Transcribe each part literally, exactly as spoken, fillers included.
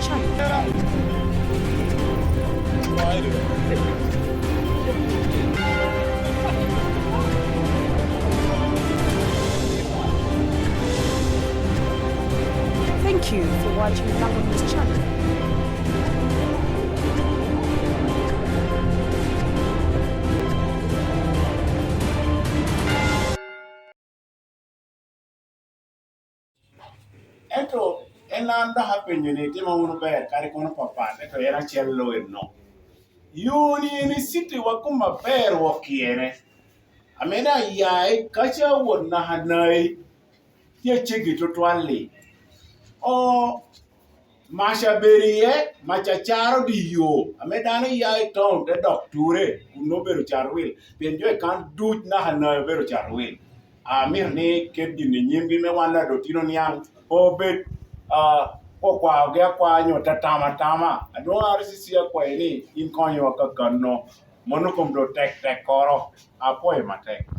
channel. Thank you for watching Lango News Channel. Ento en an dok apenyo ni, itimo wunu ber, kadi kono papat, ento en acel lo enno. Yo-ni en icittiwa kom aber wok i ene. Ame daŋ ya i kaca wot naka nai, tye aceggi tutwal-li. O, mac abedo iye, mac acaro dye yo, ame dano ya i town te dok ture, kun nwoŋo obedo carowil, pien jo i kan duc naka nai obedo carowil. Amito ni ket gin i nyimgi me wan ladotino niaŋ pe obed, ah, okwaogi akwaya nyo tatamo atama. Adwoŋ R C C akwayi ni in konyowa kakanno. Mano kom do tek tekkoro. Apwoyo matek.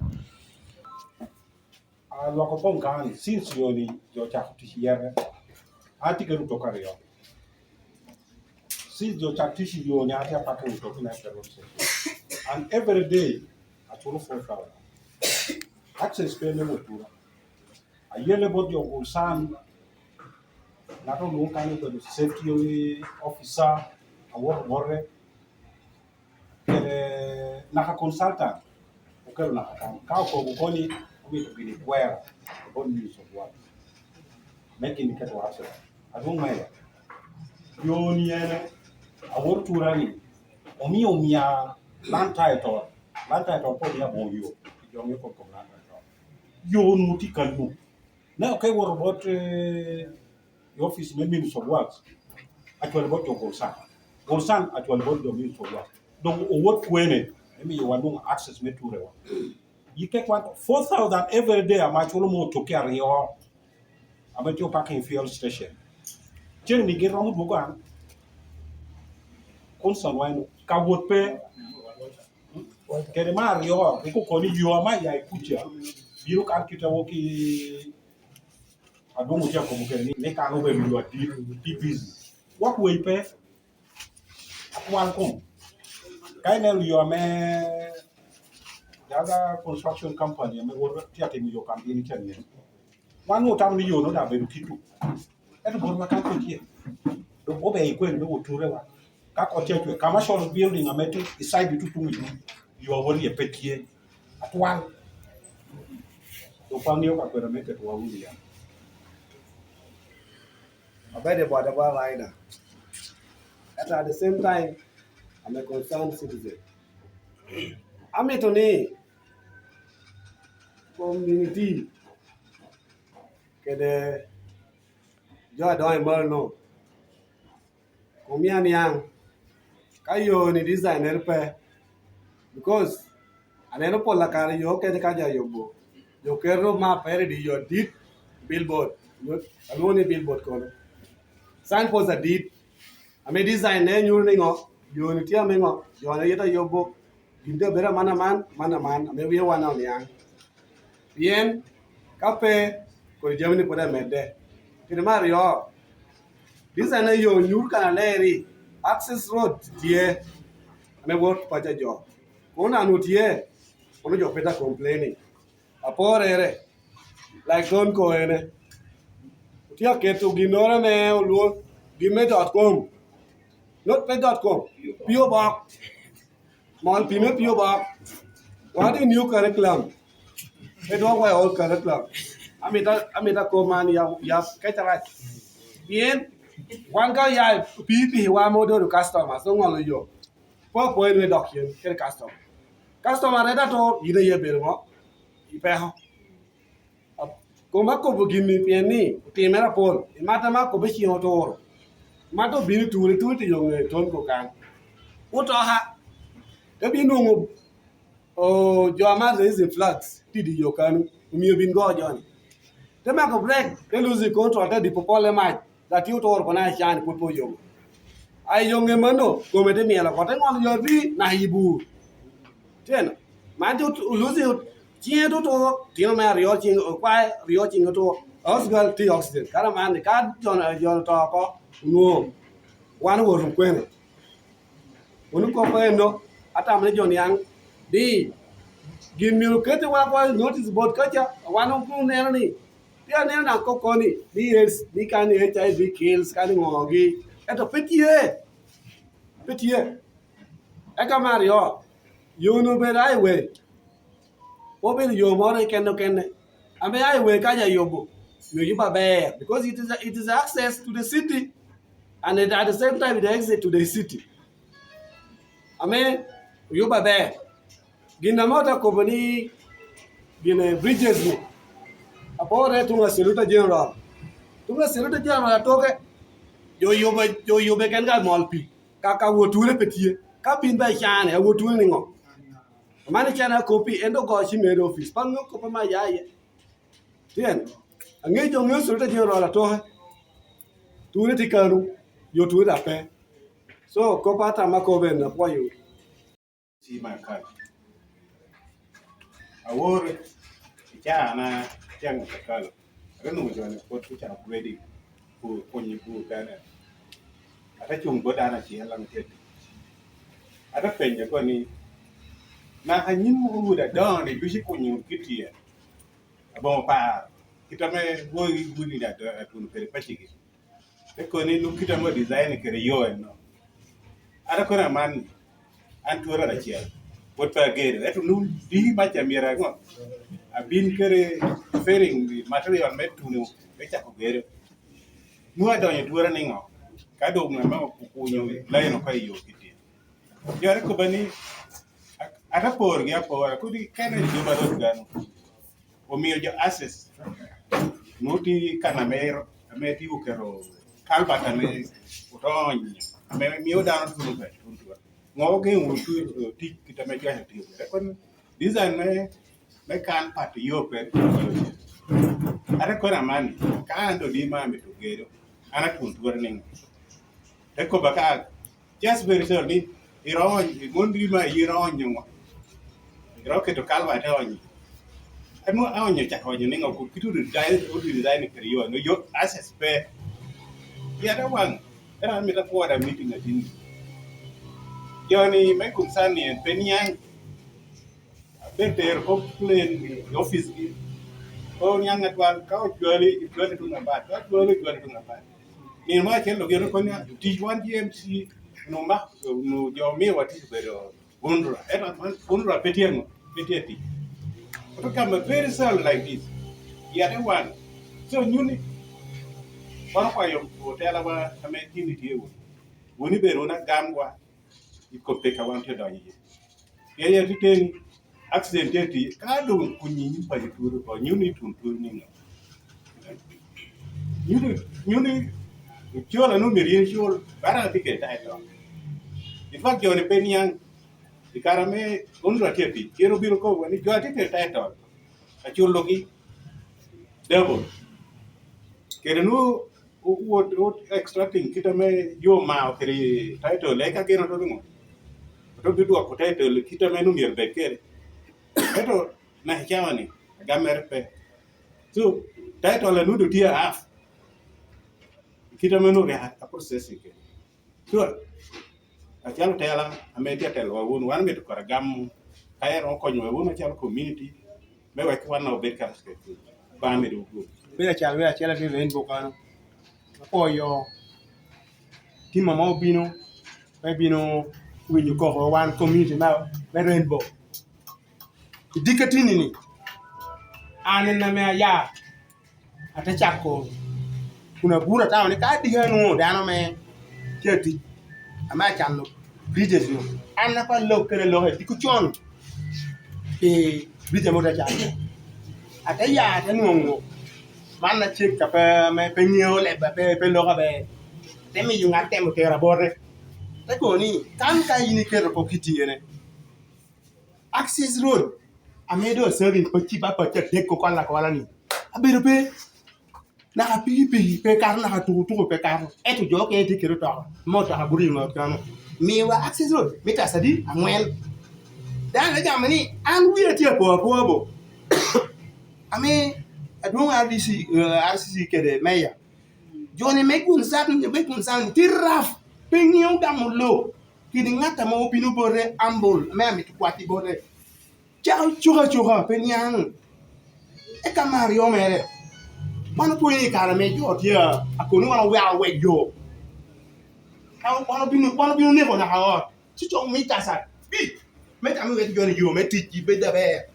Ah, lwak opoŋ kan, since yoni jo ocako tic yete, an tye kede otoka aryo. Since jo ocako tic i yoni, an tye apako otoka me Federal Safety. And every day, aculo four thousand. Access pe me wot tura. Ayelle bot jo Gulsan, ŋat olwoŋo kan obedo safety officer, awoto wote, kede naka consultant, okelo naka kan. Ka okobo koni, omito gini kwero, bot Minister of Works. Me gini keto action. Adwoŋ meya. Yoni ene, awoto tura ni, omio omia land title. Land title pwod omio aboŋo yo. I jo me kom kom land title. Yo onwoŋo tye kanno. Ne, ok, iwoto bot, eh, i office me Minister of Works, acwalo bot jo Gulsan. Gulsan acwalo bot jo Minister of Works. Doŋ owot kwene, me miyo wan nwoŋo access me ture wa. You take one, four thousand every day, ame aculo mo otoki aryo, ame tye parking fuel station. Cen ni gin romo dwogo an. Concern wa en, ka wot pe, kede me aryo, rik okoni yo ame aya i kuca, bino kan kite wo ki adwoŋ otye akobo kede ni, ni kan obedo yo adit, tye busy. Walkway pe, atwal kom. Ka ineno yo ame the other construction company ame wot tye atimo yo kan gin tye anyec. Wan otamo ni yo-nu daŋ bedo kito. Ento bot ma kan pe tye. Dok ober i kwene me wot ture wa. Ka kot tye acwe, commercial building ame tye i side tutuŋ i yo, yo a wot iye pe tye. Atwal. Dok wan ŋeo ka kwene me keto wa wunu ya. Abedo i boda boda rider. At, at the same time, I'm a concerned citizen. Amito ni community kede jo adoŋo i malo-nu, omia niaŋ ka yo-ni design-nere pe, because aneno pol kare yo okene ka jo ayubo, jo keto mapere i dye yo adit, billboard, alwongo ni billboard kono, signpost adit, ame design-ne nyuto ni ŋo, yo-ni tye ame ŋo, jo-ni yito ayubo, gin tye abedo aman aman, aman aman, ame wie wan oniaŋ. Pien ka pe, kodi jami-ni pwod amedde. Kede me aryo, design a yo nyuto kan aleri, access road tye, ame wot paco a jo. Kono nano tye, kono jo pe ta complaining. Aporere, like don ko ene. Otye aketo ginnoro ame olwo, gin me dot com. Not pe dot com, P O Box. Mon pime P O Box. Wan i new curriculum. Pe dwok wa i old curriculum. Amita, amita kop man ya, ya keca rac. Pien wan ka ya pi, pi wa mo dodo customer, so ŋolo yo. Po po en me dok yen kede customer. Customer reta to, yin aye bedo mo. Ipeko. Kom akobo gini pien ni otimere apol. Imata ma akobbe cen oturo. Imata obino i ture, ture ti yo ŋe ton ko kan. Otoka. Te bino nwoŋo, o, jo ama raising flags ti di yo kanu. Omio bin go joni. Te mako break, te losing control, te dipo pol e mac. Dok tye oturo kono acan pwod pe oyomo. A i yo ŋe mano, kome te myel oko, te ŋolo yo adwi naka i bur. Tyen, man te ot-, olusi ot-, cinge te otur, tino me aryo cinge, okwae aryo cinge otur. House girl tye i oxygen. Kara man, ka jon, jon oto oko, onwoŋo Wan owoto kwene? Wun okop eno, atamo ni jo niaŋ di gin myero okete wa kwa notice board kaca, wan oneno ni tye aneno na koko ni B S ni kan ni H I V kills kan ŋogi, ento pe tye, pe tye. Eka me aryo, yo-nu obedo highway, obedo yo moro kene kene, ame highway kaca yubo, yo yubo aber because it is, it is access to the city and it, at the same time it exit to the city. Ame oyubo aber. Gin ame ota kobo ni gin bridges ni, apore tuŋ a Saluta General. Tuŋ a Saluta General atoke, jo yube, jo yube ken ka mol pi, ka, ka wot ture pe tye. Ka pin ba icane, awot ture ni ŋo? Man icane akopi, en dok go ci medo office. Pan ŋo kopo ma ya iye? Tyen, aŋeyo jo ŋeo Saluta General atoke. Ture tye kano, yo ture da pe. So, kop atam akobo en, apwoyo. Ci me akalo. Awor i caa na tye aŋec akalo. Ate nwoŋo jo-ni pwod ocako grading, pu-, kunyo bur dano. Ate cuŋ bot dano acel ame tye atic. Ate penyo ko ni, "Naka nyin wun udi adoŋo-ni ducu ikunyo wunu kit tyen? Aboŋo par, kit ame woi wuni ado-, atuno kede pacigi." Te kono ni, "Nwoŋo kite ame design kede yo enno." An akono aman, an twara acel, pwod pe agedo, ento nwoŋo di maca myero aŋo? Abin kede fairing material me tuno, me cako gedo. Nwoŋo adonyo twara niŋo? Ka doŋ ame okunyo lain oko i yo kiti. Jo te kobba ni, "A-, ata porgi apora, kodi kene jo ba rot dano." Omio jo access, nwoŋo tye kan ame, ame tye oketo kalbat ame otonyo, ame mio dano tuno pe, tun tun. Ŋo ogeŋo wunu tu-, tic kit ame jo otio kwede? Kono design me, me kan pat yo pe, ate kono aman, ka an doŋ di ma amito gedo, an atun twere niŋo? Te kobba ka, just very sorry ni, "Ironyo, mon di ma ironyo ŋo? Iromo keto kalwa te onyo." Anu aonyo cako onyo niŋo, kit odi design, odi design kede yo, no yo access pe. Yat awaŋ, ero an mito apwoda meeting atin. Jo-ni me concern ni en pe niaŋ. Abed tero complain i office gi. Pe oniaŋ atwal, ka ocwali, icwali tuŋ abat, ka ocwali, ocwali tuŋ abat. Nino mo acel ogeno konya, tic wan G M C, nu ma, nu jo miwa tic obedo UNRA. Ento man, UNRA pe tye aŋo? Pe tye atic. Oto come a very sound like this. Yat awaŋ. So, nyuni, wan okwayo otelawa ame gini tye wunu. Wun ibedo wunu agamwa i kop pekka wan tye odonyo iye. Pien yat iteni, accident tye atic, ka doŋ kunyi nyim paco turo oko, nyuni itun turo niŋo? Nyuni, nyuni, ocol anu myero in icul, bara atye kede title. In fact, jo-ni pe niaŋ, i kare ame UNRA tye atic, cen obino kobo ni jo atye kede title, aculogi double. Kede nu, o-, wot, wot extracting kit ame yo omao kede title, eka gin oto ŋo? Oto bidwoko title kit ame nu myero bed kede. Ento naka cawa ni, agam mere pe. So, title anu doŋ tye half. Kit ame nu rik a processing kede. Sure. Acalo tela ame tye atelwa wunu, wan omito kara gamo, ka en okonyowa wunu acalo community, me wek wan obed ka respect. Bang me dogo. Bedo acalo, bedo acel ame Rainbow kano. Apwoyo tim ame obino, me bino winyo koko wan community me, me Rainbow. I dikka tini ni, an en ame aya, ate cako kun aburo atamo ni ka dika anwoŋo dano ame tye atic, ame acano bridges-nu, an akwa lok kede lok i diko con pi bridge ame ote cako. Ate ya, ate nwoŋo man acek a pe, ame pe ŋeo leb, pe, pe lok aber. Te miyo ŋat temo tero abote. Te kobo ni, kan ka in iketo oko kiti ene, Access Road, ame doŋ serving pacci ba pacci adek oko alakola ni, abedo pe. Naka pikipiki pe kato, naka tukutuku pe kato. Ento jo okene tye kede otoka, me otoka guto i ŋot kano. Miwa Access Road, mitas adi? Aŋwen. Dano te gamo ni, an wia tye apo apoa bo. Ame adwoŋ R D C, eh, R C C kede meya. Jo-ni me kun sat, me kun sat, tye raf. Pe ŋeo gamo lok kede ŋat ame obino bote, ambul ame amito kwat i bote. Cako coka coka, pe niaŋ. Eka mar yo mere. Wan opwonyo ni i kare ame jo tye a-, akono wan oweko awek yo. Ka wan obino, wan obino neko naka ot. Ci cok mita sa abic. Me tam iwek jo-ni yo me ticgi bed aber.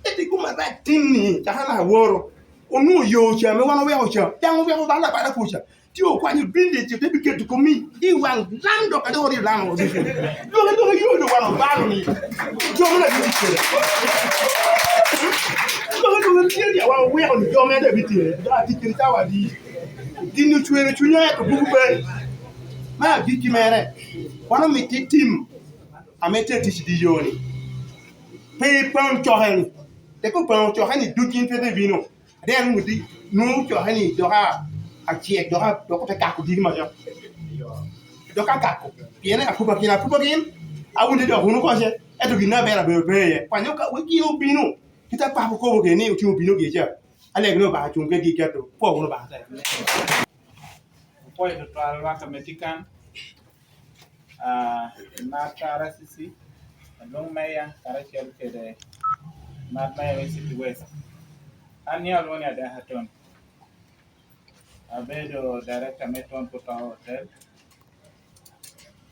Ento i kom arac tin-ni, caka naka woro, onwoŋo yo ca ame wan oweko ca, daŋ oweko bal abala kuca. Tye okwanyo binde, ci te biketo komi i waŋ Lango dok ate ori Lango ducu. Dwoke, dwoke yo dok wan obalo ni. Jo me na bitic kede. Dwoke, dwoke tye ni wan oweko ni jo me na bitic kede. Dok atic kede cawa adi. Gin ocwero cunya ento buku pe. Me agikki mere, wan omito itim ame tye tic i dye yo-ni. Pe ipaŋ coke-ni. Tek opaŋo coke-ni duc in pe ibino. Ate an ŋuti, nwoŋo coke-ni dok a, acek, dok a, dok ote kako diki maco. Dok akako. Pien akuba gin, akuba gin, awunde dok wunu koce, ento gin aber abedo pe iye. Kwanyo ka wek gin obino, kit a papa okobo gin ni otye obino gi ca. Aleg ni Obaŋa cuŋ kegi keto, pwo wunu Obaŋa te. Opwoyo tutwal lwak ame tye kan, ah, i mar R C C, adwoŋ meya, karacel kede mar meya me City West. An ni alwongo ni Adeka Tony. Abedo director me Tonto Tower Hotel.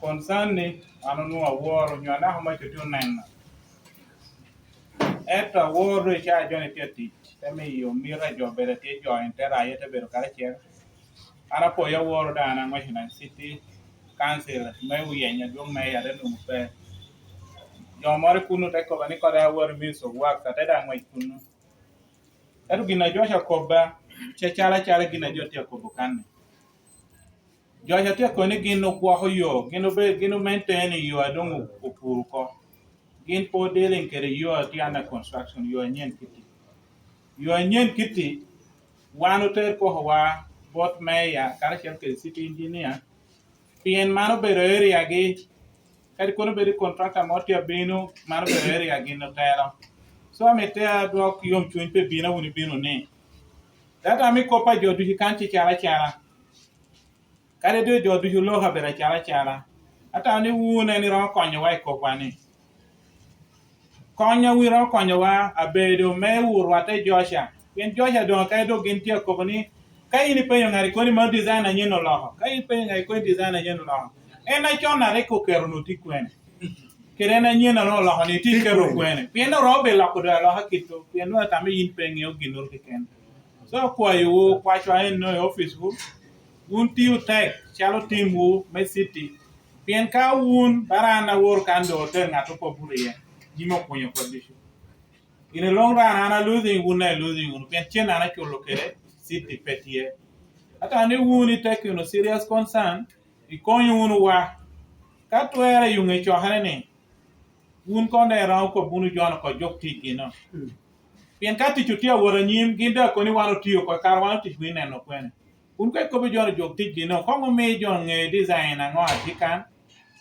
Concern ni, an onwoŋo aworo, onyo anaka mac otye oneno. Ento aworo doŋ i caa jo-ni tye atic, te miyo mito a jo bedo atye jo en te raye te bedo karacel. An apwoyo aworo daŋ an aŋweco na City Council me Uyeny adwoŋ meya te nwoŋo pe. Jo moro i kuno te koba ni kodi aworo i Ministry of Works, ate daŋ ŋwec kuno. Ento gin a jo ca kobba, ce calo acalo gin a jo tye akobo kan-ni. Jo ca tye akobo ni gin ogwoko yo, gin obe-, gin omaintain yo a doŋ o-, opur oko. Gin pe dealing kede yo a tye under construction, yo anyen kitti. Yo anyen kitti, wan oter kokowa bot meya karacel kede city engineer, pien man obedo area gi, kadi kono bedo i contractor mo tye abino, man obedo area gin otelo. So, amitte adwok yom cuny pe bino wun ibino ni, data ame kop a jo ducu kan ci calo acala. Kadi doŋ jo ducu lok abedo acalo acala. Ata ni wun en iromo konyowa i kopwa ni. Kony a wun iromo konyowa abedo me wurwa te joca. Pien joca doŋ kadi doŋ gin tye akobo ni, ka in ipenyo ŋat ikoni mano design anyen oloko. Ka in ipenyo ŋat ikoni design anyen oloko. En acon a rik oketo nu tye kwene. Kede en anyen a nwoŋo oloko ni tye keto kwene. Pien oromo bedo loko doŋ aloka kito. Pien nwoŋo tamo in pe iŋeo ginnoro keken. So, akwayowu, pacwa en no i office-wu, wun tiwu tek calo team-wu me city. Pien ka wun, bara an aworo kan doŋ oter ŋat oko buto iye, nyim okunyo oko ducu. In a long run, an a losing, wun a losing wunu, pien cen an aculo kede city pe tye. Ata ni wun i take wunu serious concern, ikonyo wunu wa. Ka twerre i ŋe cokere ni, wun kono daŋ iromo kop wunu jo-nu oko juk ticgi-no. Mm. Pien ka tic otye awot anyim, gin daŋ kono wan otio oko, kara wan otic wunu ineno kwene. Wun ka ikobo jo-nu juk ticgi-no, koŋ omi jo ŋe design aŋo a tye kan.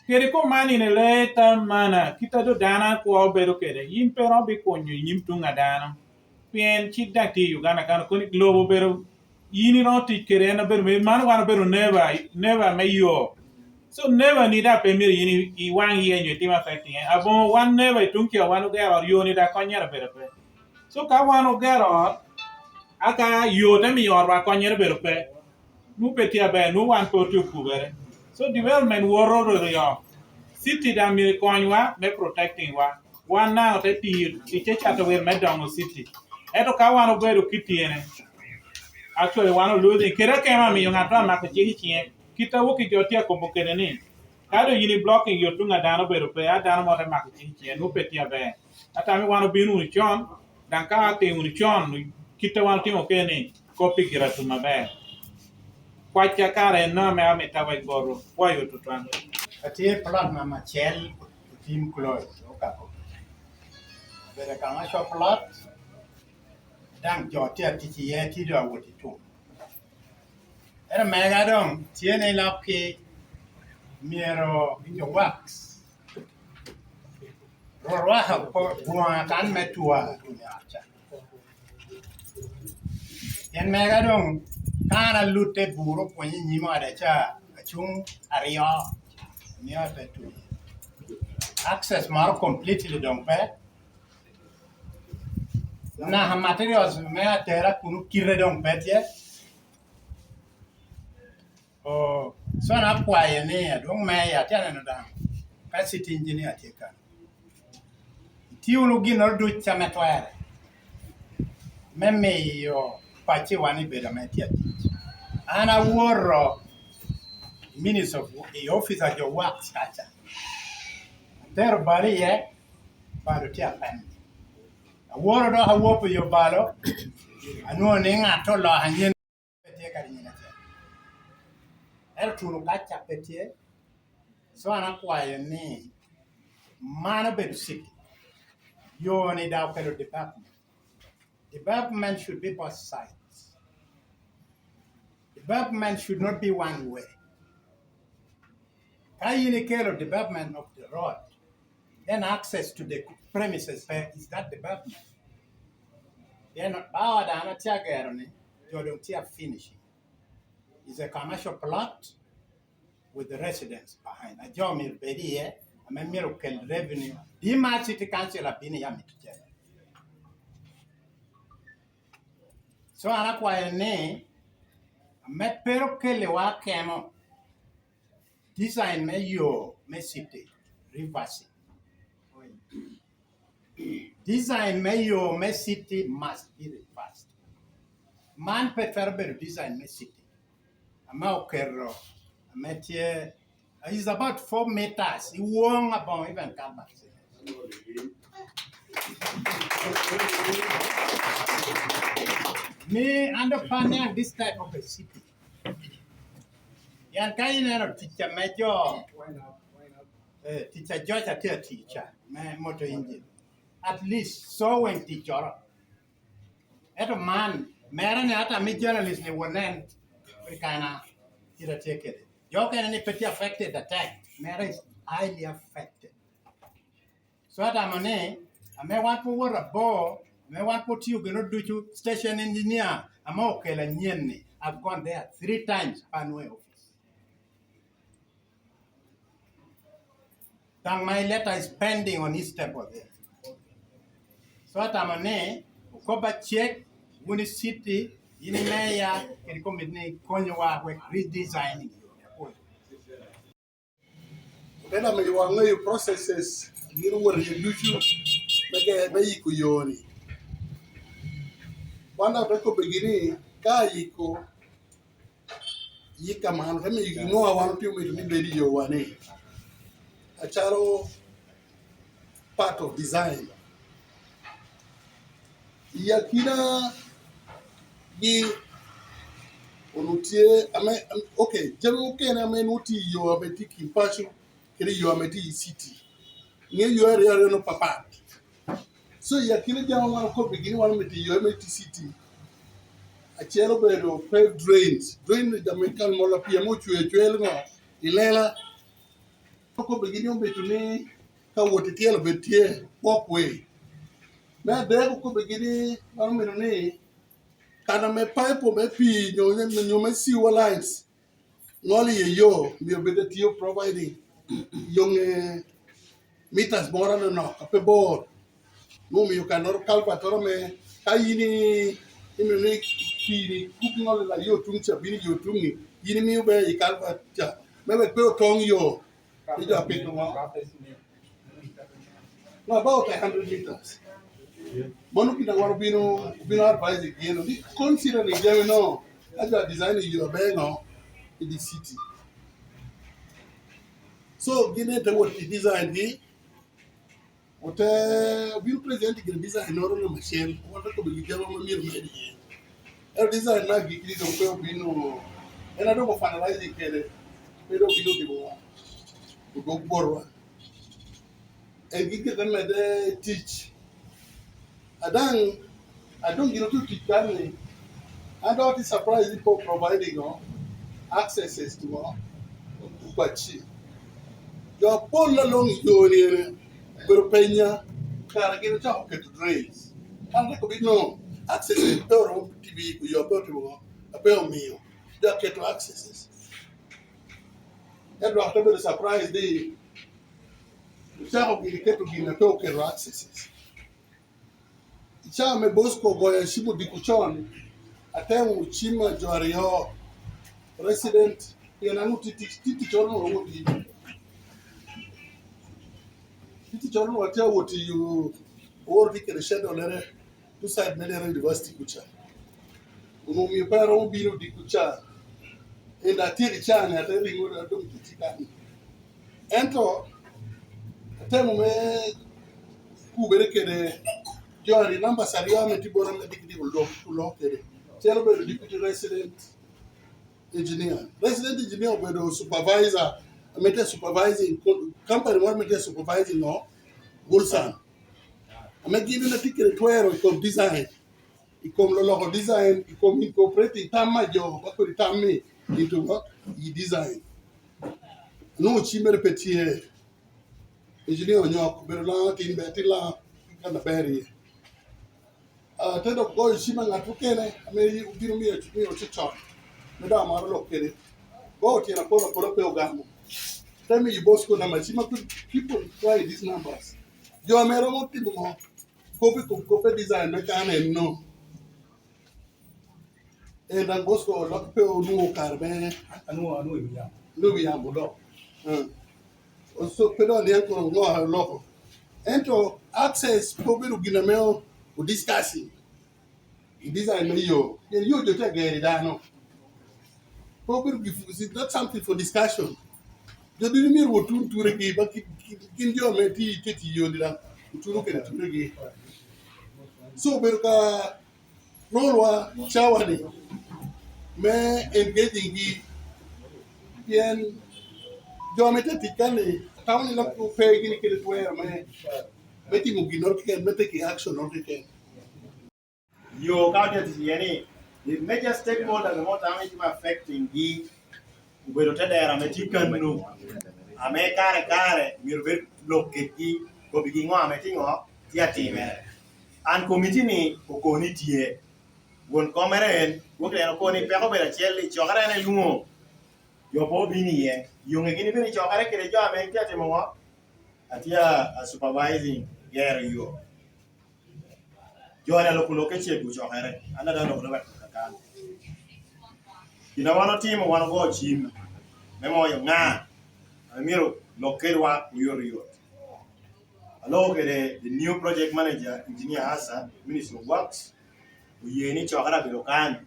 Kede kom man in ileta mana, kit a doŋ dano akwo bedo kede, yin pe iromo bikunyo i nyim tuŋ a dano. Pien cik daŋ tye i Uganda kan, kono lobo obedo, yin iromo tic kede en, obedo me, mano wan obedo neighbor, neighbor me yo. So, neighbor ni daŋ pe myero yin i, i waŋ iye nyo itim affecting en. Aboŋo wan neighbor i tuŋ ca, wan ogero ot, yo ni daŋ konnyere obedo pe. So, ka wan ogero ot, aka yo te miyo otwa konnyere bedo pe, nwoŋo pe tye aber, nwoŋo wan pe otye okubere. So, development woto ryoryo. City daŋ myero ekonywa me protecting wa. Wan daŋ ote tiyo, ticce cato wil me doŋo city. Ento ka wan obedo kityene, actually wan o losing. Kede akemo amiyo ŋat a mako cik i ciŋe, kit a wok i jo tye akobo kede ni, ka doŋ yin i blocking yo tuŋ a dano obedo pe, a dano mo te mako cik i ciŋe, nwoŋo pe tye aber. Ata ni wan obino wunu con, daŋ ka atimo wunu con, kit a wan otimo kede ni, kop pi giratum aber. Kwacca kara en no ame amito awek botwu. Pwoyo tutwal. Atye i plot namba acel, otim close, okako. Obedo ka ma shop plot, daŋ jo tye atic iye, tye doŋ awot i tum. Ento mega doŋ tye ni lok ki myero winyo wax. Rwak gwoŋa kan me tua i ot ca. Pien mega doŋ, ka an alutte buro pwony i nyim ode ca, acuŋ aryo, Ni ate tu. Access moro completely doŋ pe. Naka materials me atera kuno kite doŋ pe tye. Oh, so an akwayo ni adwoŋ meya, atye aneno daŋ ka city engineer tye kan. Itye wunu ginnoro duc ame twerre me miyo pacciwa ni bedo ame tye atic. An awoto i Ministry of, i office a jo Works kaca. Atero balo iye, balo tye apem. Awoto dok awopo i obalo, anwoŋo ni ŋat oloko anyen pe tye kadi nyen acel. Ento tuno kaca pe tye, so an akwayo ni man obedo city. Yo-ni daŋ okelo development. Development should be both sides. Development should not be one way. Ka yin ikelo development of the road, then access to the premises pe, is that development? Then bao daŋ atye agero ni jo doŋ tye a finishing. Is a commercial plot with the residents behind. A jo myero bed iye, ame myero okel revenue. Di ma city council abino ya mito cene. So an akwayo ni, ame pe okeliwa akemo, design me yo me city, reversing. Design me yo me city must be reversed. Man pe twero bedo design me city. Ame oketo, ame tye, is about four meters. I wong aboŋo even culvert. Me understanding this type of a city. Yan ka ineno tic ame jo, eh, tic a jo ca tye atic ca, me motor engine. At least, so wen ticcoro. Ento man, mere ni ata me journalist ni wonen, pi kana, kite tye kede. Jo okene ni pe tye affected atek, mere is highly affected. So atamo ni, ame wan pe owoto abor, ame wan pe otio gino ducu, station engineer, ame okelo anyen ni, I've gone there three times, pe anwoŋo i office. Daŋ my letter is pending on his table there. So atamo ni, okob acek, wun i city, yin i meya, kede komiti ni konyowa wek redesigning yo. Apwoyo. Obedo amiyo waŋeyo processes gin owot iye ducu me ge-, me yiko yo-ni. Wan daŋ te kobbigi ni, ka ayiko, yik aman, te miyo gin mo a wan otye omito ni bed i yowa ni, acalo part of design. I akina gi onwoŋo tye ame, am-, ok, jami mukene ame nwoŋo tye i yo ame tye i kin paco kede yo ame tye i city. Ŋe yo aryo aryo no papat. So, i akina jami wan okobbigi ni wan omito i yo ame tye i city. Acel obedo paved drains. Drain ni jami kal mol a pii ame ocwe acwel ŋo i lela. Okobbigi ni omito ni ka wot i tyelo bed tye walkway. Me adek okobbigi ni wan omito ni kan ame pipe me pii nyo, nyo me sewer lines ŋolo iye yo, myero bed atio providing yoŋe meters moro anonok, a pe bor. Nwoŋo omio kannoro culvert oro me, ka yin i-, imio ni pii-ni kuki ŋolo i la yo tuŋ ca, bino i yo tuŋ-ni, yin imio be i culvert ca, me wek pe otoŋ yo ni jo apito ŋo. No, about a hundred meters. Mano gin a wan obino, obino advise gino ni considering jami no, ka jo a design i yo aber ŋo, i the city. So, gin en te wot i design gi, ote obino present gin design noro namba acel, wan te kobo gi jami ma myero med iye. Ento design na gikni doŋ pe obino, en a doŋ ofinalizing kede, pe doŋ obino timo odwog botwa. En gin kede medde tic. Adaŋ, adoŋ gin otuc tic kan ni, an doŋ atye surprise ni po providing o accesses to o pacci. Jo apol aloŋ i yo ni ene obedo penya, kara gin ocako keto drains. An rik obino accesses pe oromo tibi, yo pe otimo, pe omio. Jo aketo accesses. Edward te bedo surprise ni ocako gini keto gin a pe oketo accesses. I caa me Bosco ogoyo acim odiko con, atemo cim a jo aryo, President, pien an tic, tic, ticoro no wot i, tic, ticoro no atye awot i yo, oworo tye kede schedule-ere, two side me Lira University kuca. Onwoŋo omio pe aromo bino odiko ca, ento atyeko i caa-ni, ate riŋo adong tic i kan. Ento atemo me kubere kede jo aryo, numbers aryo ame tye bota ame diki diko lok, lok kede. Calo obedo deputy resident engineer. Resident engineer obedo supervisor, ame tye supervising, company moro ame tye supervising o, Wilson. Ame gin en atye kede twero i kom design, i kom loloko design, i kom incorporating tam a jo ba kodi tam-mi into i design. Onwoŋo cimmere pe tye. Engineer Onyok obedo laŋo atin, ber atin laŋo kan aber iye. Ah, te dok goyo cim a ŋat okene ame obino miyo, miyo cocon, me daŋ amaro lok kede. Goyo tyen apol apol pe ogamo. Te miyo Bosco namba cim, a people try these numbers. Jo ame romo timo ŋo? Kop i kom kop me design me kan en no. En daŋ Bosco lok pe onwoŋo kare me Anwoŋo, anwoŋo i yamo. Nwoŋo yamo dok. Mm. So, pe dok aniaŋ kono ŋo oloko. Ento access pe obedo gin ame o, o discussing. I design me yo. Pien yo jo te gero i dano. Pe obedo gi, it's not something for discussion. Jo ducu myero wot tun turegi, ba gin, gin, gin jo ame tye, tye tiyo ni daŋ, otuno kede turegi. So, obedo ka role wa cawa-ni me engaging gi, pien jo ame tye tic kan-ni, atamo ni lok pe gini kede twero me, me timo ginnoro keken, me take action-noro keken. Yo ka otye tic iye ni, the major stakeholders ame otamo ni tye affecting gi, obedo te dero ame tye kano, ame kare kare myero bed lok kedgi, kobigi ŋo ame tye ŋo tye atimere. An committee-ni okoni tye. Won kom mere en, wok en okoni peko obedo acel, i cokere en elwoŋo jo pe obino iye. Yoŋe gin ibino i cokere kede jo ame tye atimo ŋo? Atye a, a supervising gero yo. Jo-ni aloko lok ecego ocokere, an daŋ aloko lok atika kan. Gin a wan otimo, wan ogo cim me moyo ŋa ame myero lok kedwa oyotoyot. Aloko kede the new project manager, Engineer Asa, Ministry of Works, oye ni cokere abedo kan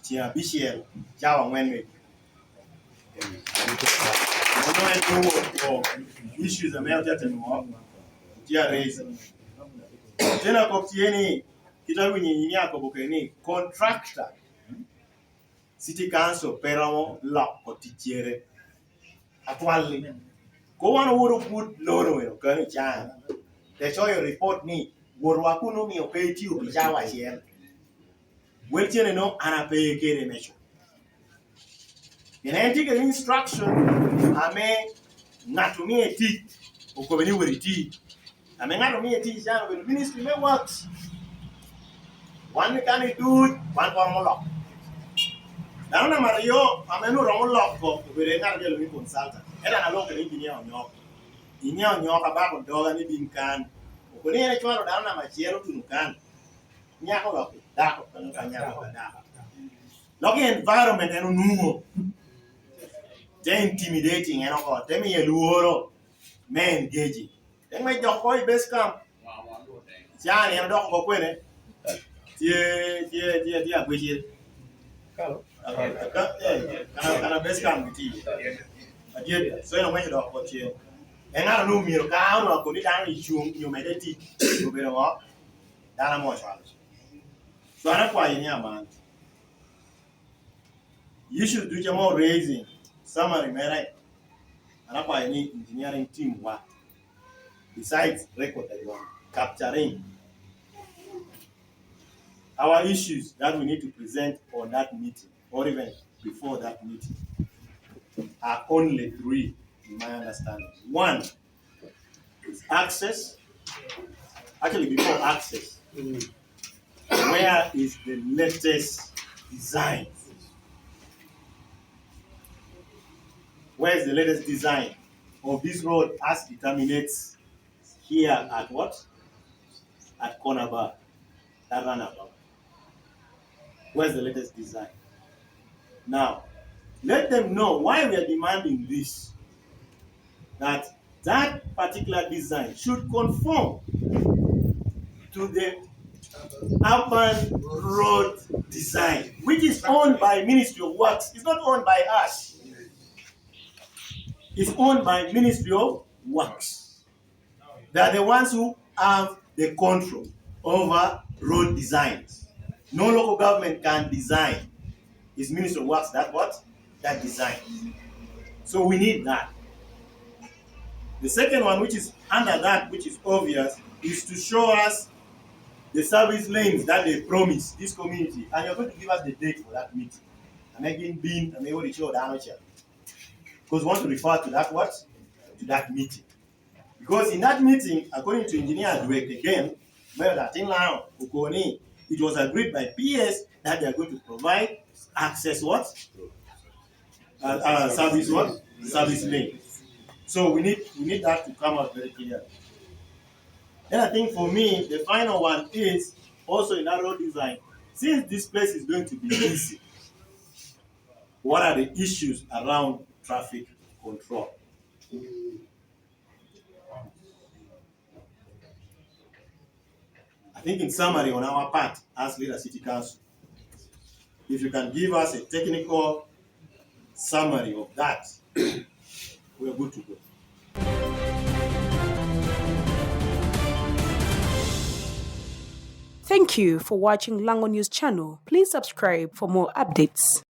ceŋ abicel, cawa aŋwen me Mano en two of the issues ame otye atemo, otye araise. Tena kop tye ni, kit awinyo ni akobo kede ni contractor, City Council pe romo loko ticcere atwal-li. Ko wan owoto but loan owero kano i can, te coyo report ni wotwa kun omio pe itio pi cawa acel. Wel cene no an ape kede me co. Pien en tye kede instruction ame ŋat omie tic, okobe ni wot iti. Ame ŋat omie tic can obedo Ministry me Works. Wan i kani duc, wan pe romo lok. Dano namba aryo ame nu romo loko obedo en ŋat acel ni consultant. Ento an aloko kede Engineer Onyok. Engineer Onyok abako doga ni bin kan. Oko ni en ecwalo dano namba acel otuno kan. Nyako lok dako, ka nyako ka dako. Lok i environment en onwoŋo te intimidating en oko, te miye lworo me engaging. Te ŋwec dok oko i base camp. Can en odok oko kwene? Tye, tye, tye, tye agwecel. Kalo. Aka, aka, eh, kana, kana base camp gitye. Adyet, so en omedo dok oko cen. En ŋat onwoŋo myero ka onwoŋo akoni dano i cuŋ nyo mede tic, obedo ŋo? Dano ame ocwalo. So an akwayo ni aman. Issues ducu ame o raising, summary mere, an akwayo ni engineering team wa, besides record that you are capturing, our issues that we need to present on that meeting or even before that meeting are only three, in my understanding. One is access. Actually, before access, where is the latest design? Where's the latest design of this road as it terminates here at what? At Corner Bar, that roundabout. Where's the latest design? Now, let them know why we are demanding this, that that particular design should conform to the urban road design, which is owned by Ministry of Works. It's not owned by us. It's owned by Ministry of Works. They are the ones who have the control over road designs. No local government can design. It's Ministry of Works that what? That design. So we need that. The second one, which is under that, which is obvious, is to show us the service lanes that they promised this community. And you're going to give us the date for that meeting. Ame gin bin, ame wot ico dano ca. Because we want to refer to that what? To that meeting. Because in that meeting, according to Engineer Dwek again, Mayor Latin Lao, Okoni, it was agreed by P S that they are going to provide access what? Uh, uh, service what? Service lane. So we need, we need that to come out very clear. Then I think for me, the final one is also in that road design. Since this place is going to be busy, what are the issues around traffic control? I think in summary on our part as Lira City Council, if you can give us a technical summary of that, we are good to go. Thank you for watching Lango News Channel. Please subscribe for more updates.